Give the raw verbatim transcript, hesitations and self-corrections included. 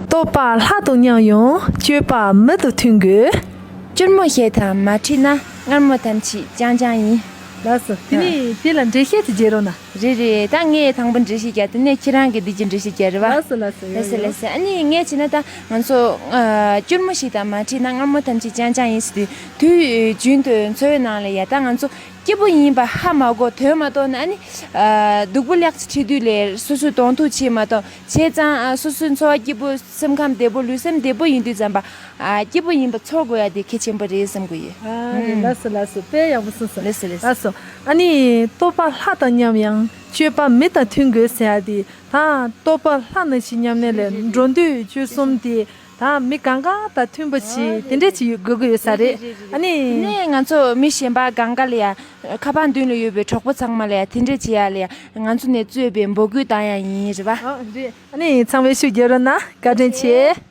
རྟོགས་པ་ལྷ་དང་མཉམ་ཡང་སྤྱོད་པ་མི་དང་མཐུན་དགོས། སྐྱུར་མོ་ཞིག་དང་མ་འཕྲད་ན་མངར་མོ་ཐམས་ཅད་རྐྱང་རྐྱང་ཡིན། ལགས་སོ། དེ་ནས་དེ་ལ་འགྲེལ་བཤད་ཅིག་རྒྱག་རོགས་གནང་། རེད་རེད། ད་ངས་དང་པོ་འགྲེལ་བཤད་རྒྱག་དེ་ནས་ཁྱེད་རང་གིས་འདི་གྱི་འགྲེལ་བཤད་རྒྱག་རེད་བ། ལགས་སོ་ལགས་སོ། ཡོ་ལགས་སོ་ཡོ། ལགས་སོ། ཨ་ནི་ངས་བྱས་ན་ད་ང་ཚོ་ཨ་སྐྱུར་མོ་ཞིག་དང་མ་འཕྲད་ན་མངར་མོ་ཐམས་ཅད་རྐྱང་རྐྱང་ཡིན་ཟེར་དུས་དུས་རྒྱུན་དུ་འཚོ་བའི་ནང་ལ་ཡ་ད་ང་ཚོ་སྐྱིད་པོ་ཡིན་པ་ཧ་མ་གོ་དོན་མ་རྟོགས་ན་ཨ་ནི་ཨ་སྡུག་པོ་ལེགས་ཅིག་འཕྲད་དུས་ལས་སོ་སོས་གདོང་ཐུག་བྱེད་མ་གཏོགས་བྱས་ཙང་ཨ་སོ་སོའི་འཚོ་བ་སྐྱིད་པོ་སེམས་ཁམས་བདེ་པོ་ལུས་སེམས་བདེ་པོ་ཡིན་དུས་ཙམ་པ་ཨ་སྐྱིད་པོ་ཡིན་པ་ཚོར་དགོས་ཡ་དེ་གལ་ཆེན་པོ་རེད་བསམ་གི་ཡོད། ཨ་རེད། ལགས་སོ་ལགས་སོ། དཔེ་ཡག་པོ་གསུངས་སོང་། ལགས་སོ་ལགས་སོ། ལགས་སོ། ཨ་ནི་རྟོགས་པ་ལྷ་དང་མཉམ་ཡང་སྤྱོད་པ་མི་དང་མཐུན་དགོས་ཟེར་ཡ་དེ་ད་རྟོགས་པ་ལྷ་ནང་བཞིན་མཉམ་གནས་ལས་འགྲོ་འདུག་སྤྱོད་གསུམ་དེ་ད་མི་གང་ག་དང་མཐུན་པ་ཞིག་དེ་འདྲས་ཅིག་ཡོད་དགོས་ཀྱི་ཡོད་ས་རེད། ཨ་ནི་ནས་ང་ཚོ་མི་གཞན་པ་གང་ག་ལ་ཡ་ཁ་པར་མདུན་ལ་ཡོད་པའི་གྲོགས་པོ་ཚང་མ་ལ་ཡ་དེ་འདྲས་བྱེད་ཡ་ལ་ཡ་ང་ཚོ་ནས་གཙོས་པའི་འབོད་སྐུལ་བཏང་ཡ་ཡིན་རེད་བ། ཨ་རེད། ཨ་ནི་ཚང་མས་ཤུགས་རྒྱབ་རོགས་གནང་། བཀའ་དྲིན་ཆེ།